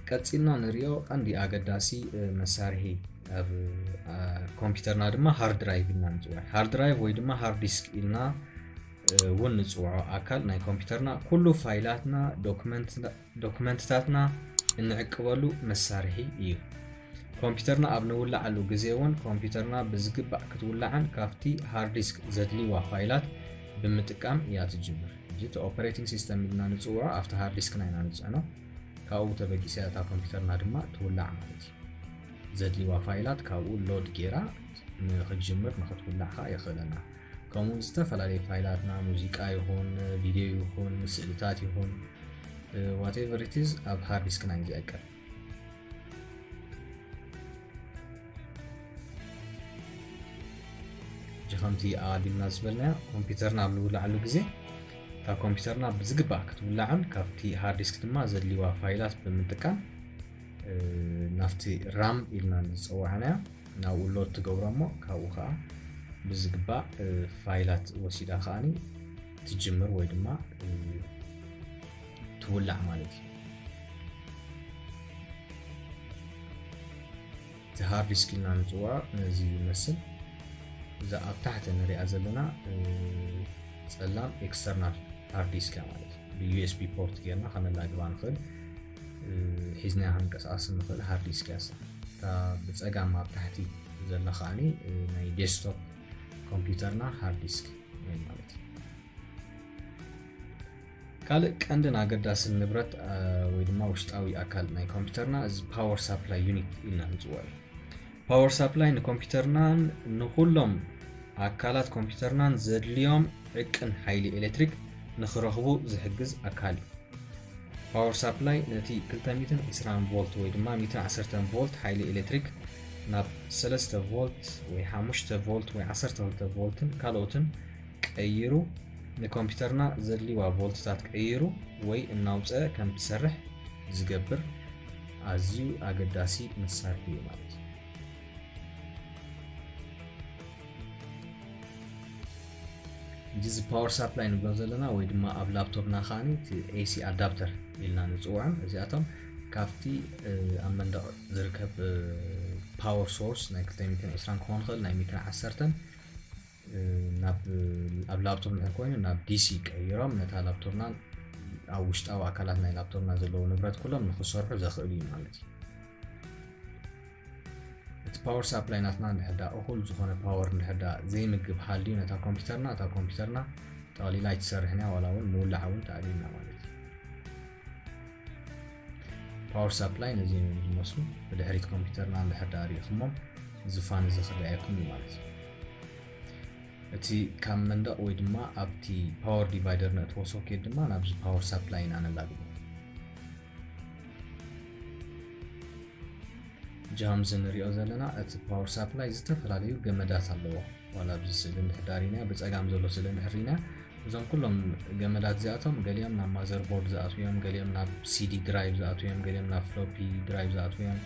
ቀፂልና ንሪኦ ቀንዲ ኣገዳሲ መሳርሒ ኣብ ኮምፒውተርና ድማ ሃርድ ድራይቭ ኢልና ንፅውዖ። ሃርድ ድራይቭ ወይ ድማ ሃርድ ዲስክ ኢልና እውን ንፅውዖ ኣካል ናይ ኮምፒውተርና ኩሉ ፋይላትና፣ ዶክመንትታትና እንዕቅበሉ መሳርሒ እዩ። ኮምፒውተርና ኣብ ንውላዓሉ ግዜ እውን ኮምፒውተርና ብዝግባእ ክትውላዕን ካብቲ ሃርድ ዲስክ ዘድልይዋ ፋይላት ብምጥቃም እያ ትጅምር። ሕጂ እቲ ኦፐሬቲንግ ሲስተም ኢልና ንፅውዖ ኣብቲ ሃርድ ዲስክና ኢና ንፅዕኖ። ካብኡ ተበጊሳ እታ ኮምፒውተርና ድማ ትውላዕ ማለት እዩ። ዘድልይዋ ፋይላት ካብኡ ሎድ ጌራ ንክትጅምር ንክትውላዕ ከዓ የኽእለና። ከምኡ ዝተፈላለዩ ፋይላትና፣ ሙዚቃ ይኹን ቪድዮ ይኹን ስእልታት ይኹን whatever it is ኣብ ሃርድ ዲስክና እዩ ዝዕቀብ። ሕጂ ከምቲ ኣቐዲምና ዝበልናዮ ኮምፒውተርና ኣብ ንውላዓሉ ግዜ እታ ኮምፒውተርና ብዝግባእ ክትውላዕን ካብቲ ሃርድ ዲስክ ድማ ዘድልይዋ ፋይላት ብምጥቃም ናብቲ ራም ኢልና ዝፀዋዕናዮ ናብኡ ሎድ ትገብሮ እሞ ካብኡ ከዓ ብዝግባእ ፋይላት ወሲዳ ከዓኒ ትጅምር ወይ ድማ ትውላዕ ማለት እዩ። እቲ ሃርድ ዲስክ ኢልና ንፅውዖ ነዚ ይመስል። እዛ ኣብ ታሕቲ ንሪኣ ዘለና ፀላም ኤክስተርናል ሃርድ ዲስክ እያ ማለት እዩ። ብ ዩ ኤስ ቢ ፖርት ጌርና ከነላግባ ንኽእል፣ ሒዝናያ ክንቀሳቐስ ንኽእል ሃርድ ዲስክ እያ። እታ ብፀጋም ኣብ ታሕቲ ዘላ ከዓኒ ናይ ዴስክቶፕ ኮምፒውተርና ሃርድ ዲስክ ማለት እዩ። ካልእ ቀንድን ኣገዳስን ንብረት ወይ ድማ ውሽጣዊ ኣካል ናይ ኮምፒውተርና እዚ ፓወር ሳፕላይ ዩኒት ኢልና ንፅውዖ እዩ። ፓወር ሳፕላይ ንኮምፒውተርናን ንኩሎም ኣካላት ኮምፒውተርናን ዘድልዮም ዕቅን ሓይሊ ኤሌክትሪክ ንክረኽቡ ዝሕግዝ ኣካል እዩ። ፓወር ሳፕላይ ነቲ ክልተ ሚእትን ዕስራን ቮልት ወይ ድማ ሚእትን ዓሰርተን ቮልት ሓይሊ ኤሌክትሪክ ናብ ሰለስተ ቮልት ወይ ሓሙሽተ ቮልት ወይ ዓሰርተ ክልተ ቮልትን ካልኦትን ቀይሩ ንኮምፒውተርና ዘድልይዋ ቮልትታት ቀይሩ ወይ እናውፀአ ከም ትሰርሕ ዝገብር ኣዝዩ ኣገዳሲ መሳርሒ እዩ ማለት እዩ። እዚ ፓወር ሳፕላይ ንብሎ ዘለና ወይ ድማ ኣብ ላፕቶፕና ከዓኒ እቲ ኤሲ ኣዳፕተር ኢልና ንፅውዖም እዚኣቶም ካብቲ ኣብ መንደቕ ዝርከብ ፓወር ሶርስ ናይ ክልተ ሚእትን ዕስራን ክኾን ይኽእል ናይ ሚእትን ዓሰርተን ኣብ ላፕቶፕ እንድሕር ኮይኑ ናብ ዲሲ ቀይሮም ነታ ላፕቶፕና ኣብ ውሽጣዊ ኣካላት ናይ ላፕቶፕና ዘለዉ ንብረት ኩሎም ንክሰርሑ ዘኽእል እዩ ማለት እዩ። እቲ ፓወር ሳፕላይ ናትና እንድሕር ዳ እኹል ዝኾነ ፓወር እንድሕር ዳ ዘይምግብ ሃልዩ ነታ ኮምፒውተርና እታ ኮምፒውተርና ጠቕሊላ ኣይትሰርሕን እያ ዋላ እውን ምውላዕ እውን ተኣልዩና ማለት እዩ። ፓወር ሳፕላይ ነዚ እዮም ዝመስሉ። ብድሕሪት ኮምፒውተርና እንድሕር ዳ ሪኢኹሞም ዝፋን እዚ ክረኣየኩም እዩ ማለት እዩ። እቲ ካብ መንደቕ ወይ ድማ ኣብቲ ፓወር ዲቫይደር ነእትዎ ሶኬት ድማ ናብዚ ፓወር ሳፕላይ ኢና ነላግቦ። ጃምዝ ንሪኦ ዘለና እቲ ፓወር ሳፕላይ ዝተፈላለዩ ገመዳት ኣለዎ። ዋላ ኣብዚ ስእሊ እንድሕር ሪና ብፀጋም ዘሎ ስእሊ እንድሕር ሪና እዞም ኩሎም ገመዳት እዚኣቶም ገሊኦም ናብ ማዘርቦርድ ዝኣትውዮም፣ ገሊኦም ናብ ሲዲ ድራይቭ ዝኣትውዮም፣ ገሊኦም ናብ ፍሎፒ ድራይቭ ዝኣትውዮም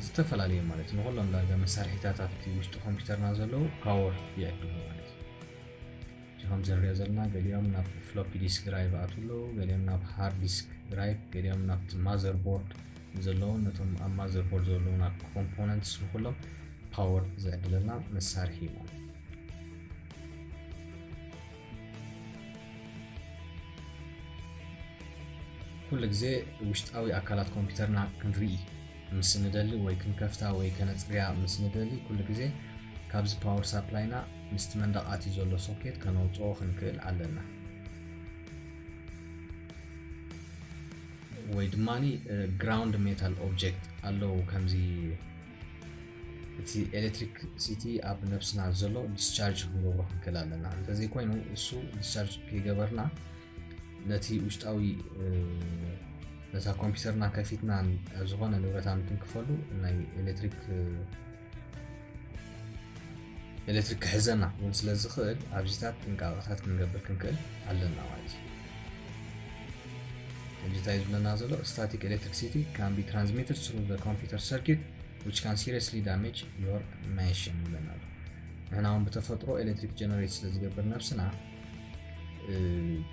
ዝተፈላለዩ ማለት ንኩሎም ዳርጋ መሳርሒታት ኣብቲ ውሽጢ ኮምፒውተርና ዘለዉ ፓወር ይዕድጉ ማለት እዩ። ከምዚ ንሪኦ ዘለና ገሊኦም ናብ ፍሎፒ ዲስክ ድራይቭ ኣትዉ ኣለዉ፣ ገሊኦም ናብ ሃርድ ዲስክ ድራይቭ፣ ገሊኦም ናብቲ ማዘርቦርድ ዘለዉ ነቶም ኣብ ማዘርቦርድ ዘለዉ ናብ ኮምፖነንትስ ንኩሎም ፓወር ዝዕድለልና መሳርሒ እዩ ማለት እዩ። ኩሉ ግዜ ውሽጣዊ ኣካላት ኮምፒውተርና ክንርኢ ምስ ንደሊ ወይ ክንከፍታ ወይ ከነፅርያ ምስ ንደሊ ኩሉ ግዜ ካብዚ ፓወር ሳፕላይና ምስቲ መንደቕ ኣትዩ ዘሎ ሶኬት ከነውፅኦ ክንክእል ኣለና። ወይ ድማ ግራውንድ ሜታል ኦብጀክት ኣለዉ ከምዚ እቲ ኤሌክትሪክሲቲ ኣብ ነብስና ዘሎ ዲስቻርጅ ክንገብሮ ክንክእል ኣለና። እንተዘይኮይኑ እሱ ዲስቻርጅ ከይገበርና ነቲ ውሽጣዊ ነታ ኮምፒውተርና ከፊትና ዝኾነ ንብረት ኣምትንክፈሉ ናይ ኤሌክትሪክ ኤሌክትሪክ ክሕዘና እውን ስለ ዝኽእል ኣብዚታት ጥንቃቐታት ክንገብር ክንክእል ኣለና ማለት እዩ። ሕጂ እንታይ ዝብለና ዘሎ static electricity can be transmitted through the computer circuit which can seriously damage your machine ይብለና ኣሎ። ንሕና እውን ብተፈጥሮ ኤሌክትሪክ ጀነሬት ስለ ዝገብር ነብስና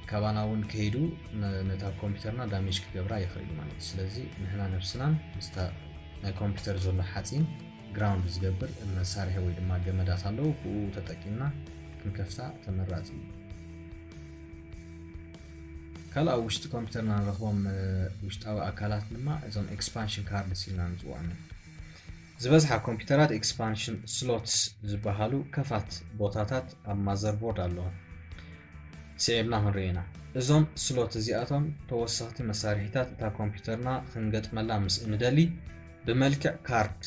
ካባና እውን ከይዱ ነታ ኮምፒውተርና ዳሜጅ ክገብራ ይኽእል እዩ ማለት እዩ። ስለዚ ንሕና ነብስናን ምስታ ናይ ኮምፒውተር ዘሎ ሓፂን ግራውንድ ዝገብር መሳርሒ ወይ ድማ ገመዳት ኣለዉ፣ ብኡ ተጠቂምና ክንከፍታ ተመራፂ እዩ። ካልእ ኣብ ውሽጢ ኮምፒውተርና ንረኽቦም ውሽጣዊ ኣካላት ድማ እዞም ኤክስፓንሽን ካርድስ ኢልና ንፅውዖም እዮም። ዝበዝሓ ኮምፒውተራት ኤክስፓንሽን ስሎትስ ዝበሃሉ ከፋት ቦታታት ኣብ ማዘርቦርድ ኣለዎም። ስዒብና ክንርኢ ኢና። እዞም ስሎት እዚኣቶም ተወሰኽቲ መሳርሒታት እታ ኮምፒውተርና ክንገጥመላ ምስ እንደሊ ብመልክዕ ካርድ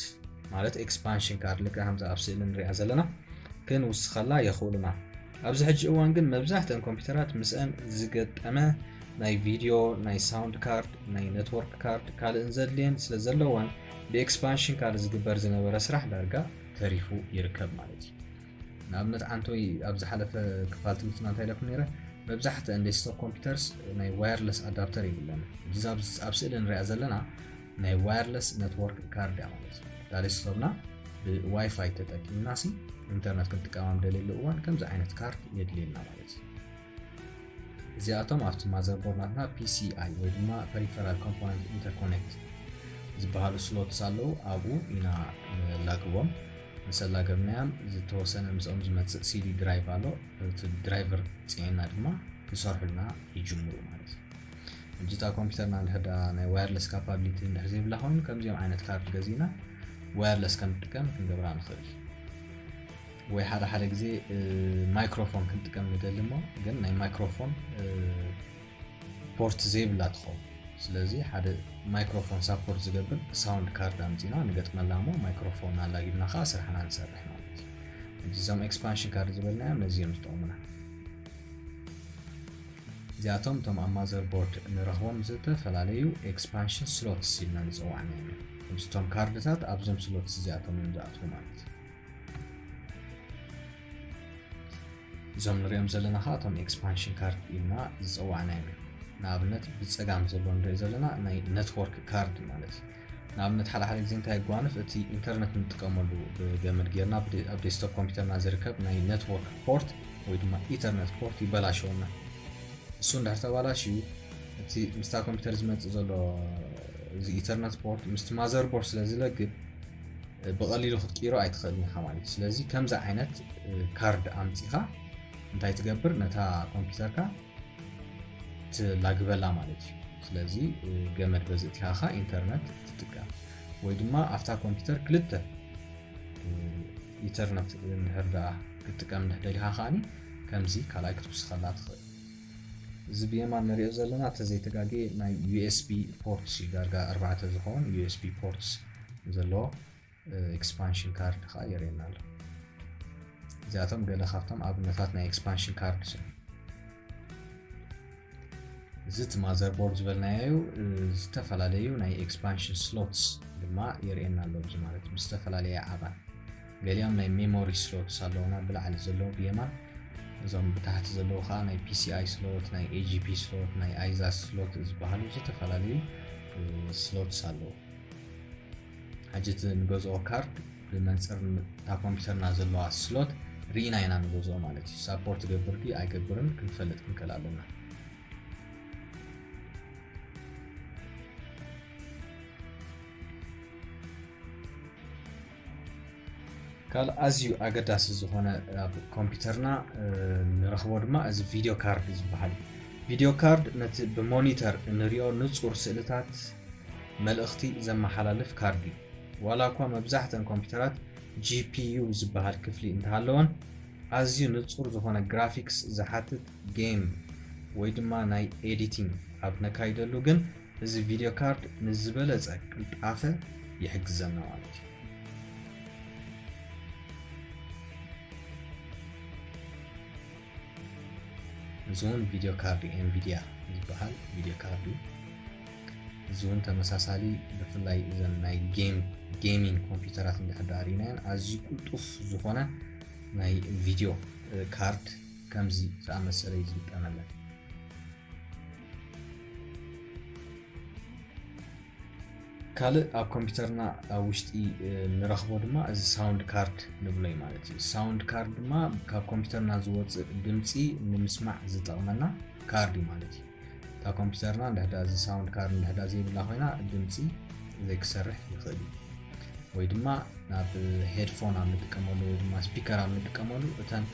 ማለት ኤክስፓንሽን ካርድ ልክዕ ከምዚ ኣብ ስእሊ ንሪኣ ዘለና ክንውስኸላ የኽእሉና። ኣብዚ ሕጂ እዋን ግን መብዛሕትአን ኮምፒውተራት ምስአን ዝገጠመ ናይ ቪድዮ፣ ናይ ሳውንድ ካርድ፣ ናይ ኔትወርክ ካርድ ካልእን ዘድልየን ስለ ዘለወን ብኤክስፓንሽን ካርድ ዝግበር ዝነበረ ስራሕ ዳርጋ ተሪፉ ይርከብ ማለት እዩ። ንኣብነት ዓንቶይ ኣብ ዝሓለፈ ክፋል ትምህርትና እንታይ ኢለኩም ነይረ? መብዛሕትአን ዴስክቶፕ ኮምፒውተርስ ናይ ዋየርለስ ኣዳፕተር የብለን። እዚ ኣብ ስእሊ ንሪኣ ዘለና ናይ ዋየርለስ ኔትወርክ ካርድ እያ ማለት እዩ። እታ ዴስክቶፕና ብዋይፋይ ተጠቂምና ሲ ኢንተርነት ክንጥቀማ ኣብ ደልየሉ እዋን ከምዚ ዓይነት ካርድ የድልየና ማለት እዩ። እዚኣቶም ኣብቲ ማዘርቦርድ ናትና ፒሲኣይ ወይ ድማ ፐሪፈራል ኮምፖነንት ኢንተርኮኔክት ዝበሃሉ ስሎትስ ኣለዉ። ኣብኡ ኢና ንላግቦም። ምስ ኣላገብናዮም ዝተወሰነ ምስኦም ዝመፅእ ሲዲ ድራይቭ ኣሎ። እቲ ድራይቨር ፅዒንና ድማ ክሰርሑልና ይጅምሩ ማለት እዩ። ሕጂ እታ ኮምፒውተርና እንድሕር ደኣ ናይ ዋየርለስ ካፓቢሊቲ እንድሕር ዘይብላ ኮይኑ ከምዚኦም ዓይነት ካርድ ገዚእና ዋየርለስ ከም ንጥቀም ክንገብራ ንኽእል። ወይ ሓደ ሓደ ግዜ ማይክሮፎን ክንጥቀም ንደሊ እሞ ግን ናይ ማይክሮፎን ፖርት ዘይብላ ትኸውን። ስለዚ ሓደ ማይክሮፎን ሳፖርት ዝገብር ሳውንድ ካርድ ኣምፂና ንገጥመላ እሞ ማይክሮፎን ኣላጊብና ከዓ ስራሕና ንሰርሕ ማለት እዩ። ሕጂ እዞም ኤክስፓንሽን ካርድ ዝበልናዮም ነዚ እዮም ዝጠቕሙና። እዚኣቶም እቶም ኣብ ማዘርቦርድ ንረኽቦም ዝተፈላለዩ ኤክስፓንሽን ስሎትስ ኢልና ንፅውዖም እዮም። እቶም ካርድታት ኣብዞም ስሎትስ እዚኣቶም እዮም ዝኣትዉ ማለት እዩ። እዞም ንሪኦም ዘለና ከዓ እቶም ኤክስፓንሽን ካርድ ኢልና ዝፀዋዕናዮም እዮም። ንኣብነት ብፀጋም ዘሎ ንሪኦ ዘለና ናይ ኔትወርክ ካርድ ማለት እዩ። ንኣብነት ሓደ ሓደ ግዜ እንታይ የጓንፍ፣ እቲ ኢንተርነት ንጥቀመሉ ብገመድ ጌርና ኣብ ዴስክቶፕ ኮምፒውተርና ዝርከብ ናይ ኔትወርክ ፖርት ወይ ድማ ኢተርነት ፖርት ይበላሸወና። እሱ እንድሕር ተባላሽዩ እቲ ምስታ ኮምፒውተር ዝመፅእ ዘሎ እዚ ኢተርነት ፖርት ምስቲ ማዘርቦርድ ስለ ዝለግብ ብቐሊሉ ክትቅይሮ ኣይትኽእልን ኢኻ ማለት እዩ። ስለዚ ከምዚ ዓይነት ካርድ ኣምፂኻ እንታይ ትገብር፣ ነታ ኮምፒውተርካ ትላግበላ ማለት እዩ። ስለዚ ገመድ በዚ እቲኻ ኢንተርነት ትጥቀም ወይ ድማ ኣብታ ኮምፒውተር ክልተ ኢተርነት እንድሕር ደኣ ክትጥቀም እንድሕር ደሊኻ ከዓኒ ከምዚ ካልኣይ ክትውስኸላ ትኽእል። እዚ ብየማን ንሪኦ ዘለና ተዘይተጋጌ ናይ ዩኤስቢ ፖርትስ እዩ። ዳርጋ ኣርባዕተ ዝኸውን ዩኤስቢ ፖርትስ ዘለዎ ኤክስፓንሽን ካርድ ከዓ የርእየና ኣሎ። እዚኣቶም ገለ ካብቶም ኣብነታት ናይ ኤክስፓንሽን ካርድስ እዮም። እዚ እቲ ማዘርቦርድ ዝበልናዮ እዩ። ዝተፈላለዩ ናይ ኤክስፓንሽን ስሎትስ ድማ የርእየና ኣሎ። እዚ ማለት ብዝተፈላለየ ዓቐን ገሊኦም ናይ ሜሞሪ ስሎትስ ኣለውና ብላዕሊ ዘለዉ ብየማን፣ እዞም ብታሕቲ ዘለዉ ከዓ ናይ ፒሲኣይ ስሎት፣ ናይ ኤጂፒ ስሎት፣ ናይ ኣይዛስ ስሎት ዝበሃሉ ዝተፈላለዩ ስሎትስ ኣለዉ። ሕጂ እቲ ንገዝኦ ካርድ ብመንፅር እታ ኮምፒውተርና ዘለዋ ስሎት ርኢና ኢና ንገዝኦ ማለት እዩ። ሳፖርት ይገብር ድዩ ኣይገብርን ክንፈልጥ ክንክእል ኣለና። ካልእ ኣዝዩ ኣገዳሲ ዝኾነ ኣብ ኮምፒውተርና ንረኽቦ ድማ እዚ ቪድዮ ካርድ ዝበሃል እዩ። ቪድዮ ካርድ ነቲ ብሞኒተር እንሪኦ ንጹር ስእልታት መልእኽቲ ዘመሓላልፍ ካርድ እዩ። ዋላ እኳ መብዛሕተን ኮምፒውተራት ጂፒዩ ዝበሃል ክፍሊ እንተሃለወን ኣዝዩ ንጹር ዝኾነ ግራፊክስ ዝሓትት ጌም ወይ ድማ ናይ ኤዲቲንግ ኣብ ነካይደሉ ግን እዚ ቪድዮ ካርድ ንዝበለጸ ቅልጣፈ ይሕግዘና ማለት እዩ። እዚ እውን ቪድዮ ካርድ ኤንቪዲያ ዝበሃል ቪድዮ ካርድ እዩ። እዚ እውን ተመሳሳሊ ብፍላይ እዘን ናይ ጌም ጌሚንግ ኮምፒውተራት እንድሕር ዳኣ ርኢናየን ኣዝዩ ቅልጡፍ ዝኾነ ናይ ቪድዮ ካርድ ከምዚ ዝኣመሰለ እዩ ዝግጠመለን። ካልእ ኣብ ኮምፒውተርና ኣብ ውሽጢ ንረኽቦ ድማ እዚ ሳውንድ ካርድ ንብሎ እዩ ማለት እዩ። ሳውንድ ካርድ ድማ ካብ ኮምፒውተርና ዝወፅእ ድምፂ ንምስማዕ ዝጠቕመና ካርድ እዩ ማለት እዩ። እታ ኮምፒውተርና እንድሕዳ እዚ ሳውንድ ካርድ እንድሕዳ ዘይብላ ኮይና ድምፂ ዘይክሰርሕ ይኽእል እዩ። ወይ ድማ ናብ ሄድፎን ኣብ ንጥቀመሉ ወይ ድማ ስፒከር ኣብ ንጥቀመሉ እተን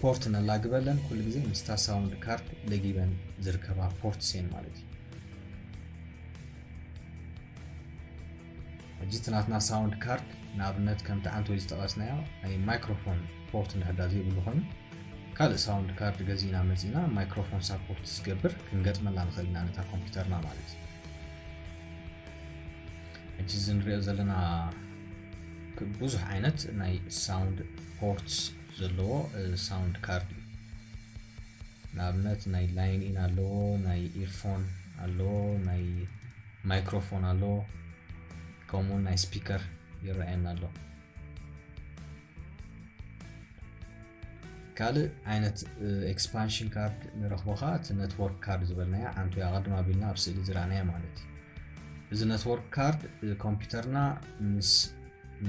ፖርት ነላግበለን ኩሉ ግዜ ምስታ ሳውንድ ካርድ ለጊበን ዝርከባ ፖርት ሴን ማለት እዩ። ሕጂ እቲ ናትና ሳውንድ ካርድ ንኣብነት ከምቲ ዓንተወይ ዝጠቐስናዮ ናይ ማይክሮፎን ፖርት እንድሕዳ ዘይብሉ ኮይኑ ካልእ ሳውንድ ካርድ ገዚእና መፂና ማይክሮፎን ሳፖርት ዝገብር ክንገጥመላ ንኽእል ኢና ነታ ኮምፒውተርና ማለት እዩ። ሕጂ እዚ ንሪኦ ዘለና ብዙሕ ዓይነት ናይ ሳውንድ ፖርትስ ዘለዎ ሳውንድ ካርድ እዩ። ንኣብነት ናይ ላይን ኢን ኣለዎ፣ ናይ ኢርፎን ኣለዎ፣ ናይ ማይክሮፎን ኣለዎ፣ ከምኡውን ናይ ስፒከር ይረኣየና ኣሎ። ካልእ ዓይነት ኤክስፓንሽን ካርድ ንረኽቦ ከዓ እቲ ነትወርክ ካርድ ዝበልናያ ዓንቱ ኣቐድም ኣቢልና ኣብ ስእሊ ዝረኣናያ ማለት እዩ። እዚ ነትወርክ ካርድ ኮምፒውተርና ምስ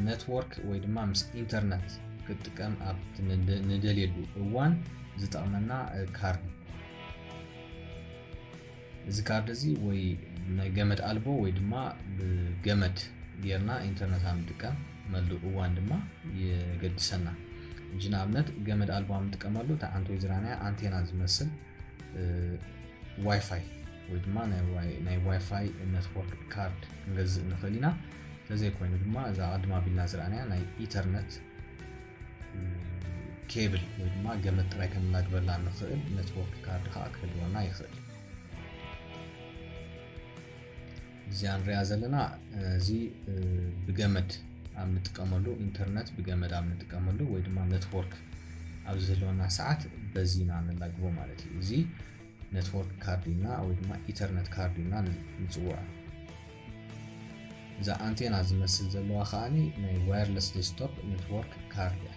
ነትወርክ ወይ ድማ ምስ ኢንተርነት ክትጥቀም ኣብ ንደልየሉ እዋን ዝጠቕመና ካርድ። እዚ ካርድ እዚ ወይ ናይ ገመድ ኣልቦ ወይ ድማ ብገመድ ጌርና ኢንተርነት ኣብ ንጥቀመሉ እዋን ድማ የገድሰና። ሕጂ ንኣብነት ገመድ ኣልቦ ኣብ ንጥቀመሉ እታ ዓንተወይ ዝረኣናያ ኣንቴና ዝመስል ዋይፋይ ወይ ድማ ናይ ዋይፋይ ነትወርክ ካርድ ክንገዝእ ንኽእል ኢና። ተዘይኮይኑ ድማ እዛ ኣቐድም ኣቢልና ዝረኣናያ ናይ ኢተርነት ኬብል ወይ ድማ ገመድ ጥራይ ከነላግበላ ንኽእል ነትወርክ ካርድ ከዓ ክህልወና ይኽእል። እዚኣ ንሪኣ ዘለና እዚ ብገመድ ኣብ ንጥቀመሉ ኢንተርነት ብገመድ ኣብ ንጥቀመሉ ወይ ድማ ነትወርክ ኣብ ዝህልወና ሰዓት በዚ ኢና ነላግቦ ማለት እዩ። እዚ ነትወርክ ካርድ ኢልና ወይ ድማ ኢተርነት ካርድ ኢልና ንፅውዖ። እዛ ኣንቴና ዝመስል ዘለዋ ከዓኒ ናይ ዋየርለስ ዴስክቶፕ ነትወርክ ካርድ እያ።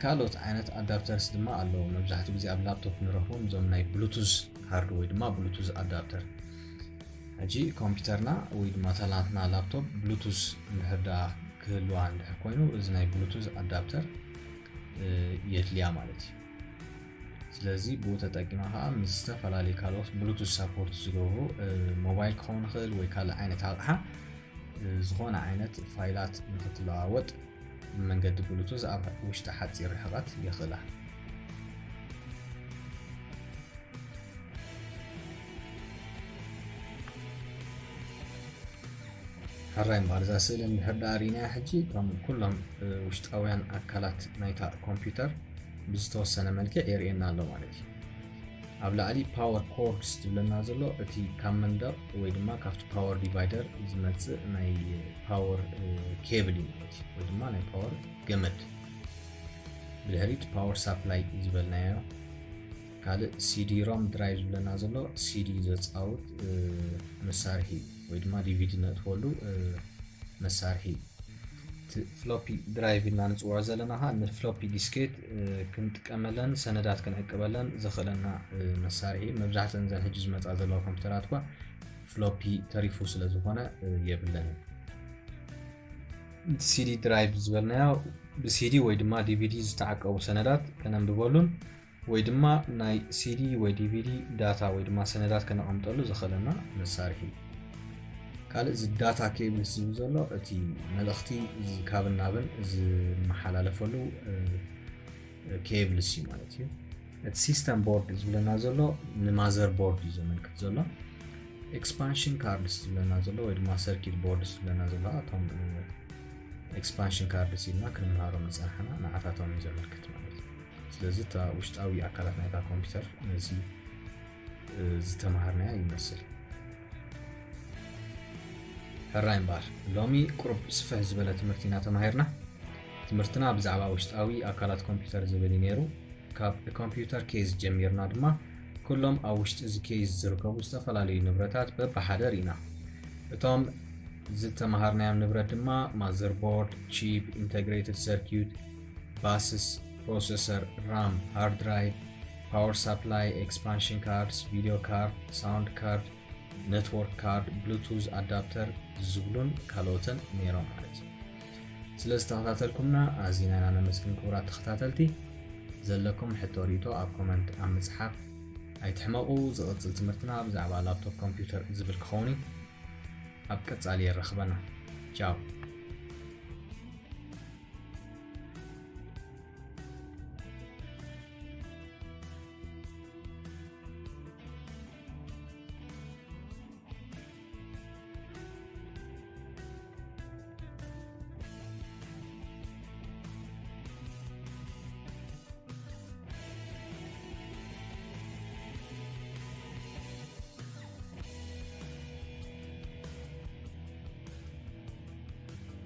ካልኦት ዓይነት ኣዳፕተርስ ድማ ኣለዉ። መብዛሕትኡ ግዜ ኣብ ላፕቶፕ ንረኽቦም እዞም ናይ ብሉቱዝ ካርድ ወይ ድማ ብሉቱዝ ኣዳፕተር። ሕጂ ኮምፒውተርና ወይ ድማ ተላትና ላፕቶፕ ብሉቱዝ እንድሕር ደኣ ክህልዋ እንድሕር ኮይኑ እዚ ናይ ብሉቱዝ ኣዳፕተር የድልያ ማለት እዩ። ስለዚ ብኡ ተጠቂማ ከዓ ምስ ዝተፈላለዩ ካልኦት ብሉቱዝ ሳፖርት ዝገብሩ ሞባይል ክኸውን ይኽእል ወይ ካልእ ዓይነት ኣቕሓ ዝኾነ ዓይነት ፋይላት ንክትለዋወጥ ብመንገዲ ብሉቱዝ ኣብ ውሽጢ ሓፂር ርሕቐት የኽእላ። ሕራይ እምበኣር እዛ ስእሊ እንድሕር ደኣ ርኢናያ ሕጂ እቶም ኩሎም ውሽጣውያን ኣካላት ናይታ ኮምፒውተር ብዝተወሰነ መልክዕ የርእየና ኣሎ ማለት እዩ። ኣብ ላዕሊ ፓወር ኮርድስ ዝብለና ዘሎ እቲ ካብ መንደቕ ወይ ድማ ካብቲ ፓወር ዲቫይደር ዝመፅእ ናይ ፓወር ኬብል እዩ ማለት እዩ ወይ ድማ ናይ ፓወር ገመድ። ብድሕሪት ፓወር ሳፕላይ ዝበልናዮ ካልእ ሲዲ ሮም ድራይቭ ዝብለና ዘሎ ሲዲ ዘፃውት መሳርሒ ወይ ድማ ዲቪዲ ነእትወሉ መሳርሒ። ፍሎፒ ድራይቭ ኢልና ንፅውዖ ዘለና ከዓ ንፍሎፒ ዲስኬት ክንጥቀመለን ሰነዳት ክንዕቅበለን ዘኽእለና መሳርሒ። መብዛሕተን ዘን ሕጂ ዝመፃ ዘለዋ ኮምፒውተራት እኳ ፍሎፒ ተሪፉ ስለ ዝኾነ የብለንን። ሲዲ ድራይቭ ዝበልናዮ ብሲዲ ወይ ድማ ዲቪዲ ዝተዓቀቡ ሰነዳት ከነንብበሉን ወይ ድማ ናይ ሲዲ ወይ ዲቪዲ ዳታ ወይ ድማ ሰነዳት ከነቐምጠሉ ዘኽእለና መሳርሒ። ካልእ እዚ ዳታ ኬብል ዝብል ዘሎ እቲ መልእኽቲ ካብን ናብን ዝመሓላለፈሉ ኬብል ሲ ማለት እዩ። እቲ ሲስተም ቦርድ ዝብለና ዘሎ ንማዘር ቦርድ እዩ ዘመልክት ዘሎ። ኤክስፓንሽን ካርድስ ዝብለና ዘሎ ወይ ድማ ሰርኪት ቦርድስ ዝብለና ዘሎ እቶም ኤክስፓንሽን ካርድስ ኢልና ክንምሃሮም ዝፀናሕና ንዓታቶም እዩ ዘመልክት ማለት እዩ። ስለዚ እታ ውሽጣዊ ኣካላት ናይታ ኮምፒውተር ነዚ ዝተምሃርናያ ይመስል። ሕራይ እምበኣር ሎሚ ቁሩብ ስፍሕ ዝበለ ትምህርቲ ኢና ተማሂርና። ትምህርትና ብዛዕባ ውሽጣዊ ኣካላት ኮምፒውተር ዝብል እዩ ነይሩ። ካብ ኮምፒውተር ኬዝ ጀሚርና ድማ ኩሎም ኣብ ውሽጢ እዚ ኬዝ ዝርከቡ ዝተፈላለዩ ንብረታት በብሓደ ርኢና። እቶም ዝተምሃርናዮም ንብረት ድማ ማዘርቦርድ፣ ቺፕ፣ ኢንተግሬትድ ሰርኪዩት፣ ባስስ፣ ፕሮሰሰር፣ ራም፣ ሃርድ ድራይቭ፣ power supply, expansion cards, video card, sound card, network card, bluetooth adapter ዝብሉን ካልኦትን ነይሮም ማለት እዩ። ስለ ዝተኸታተልኩምና ኣዚና ኢና ነመስግን ክቡራት ተኸታተልቲ። ዘለኩም ሕቶ ርእይቶ ኣብ ኮመንት ኣብ ምጽሓፍ ኣይትሕመቑ። ዝቕጽል ትምህርትና ብዛዕባ ላፕቶፕ ኮምፒውተር ዝብል ክኸውን እዩ። ኣብ ቀጻሊ የራኽበና። ቻው።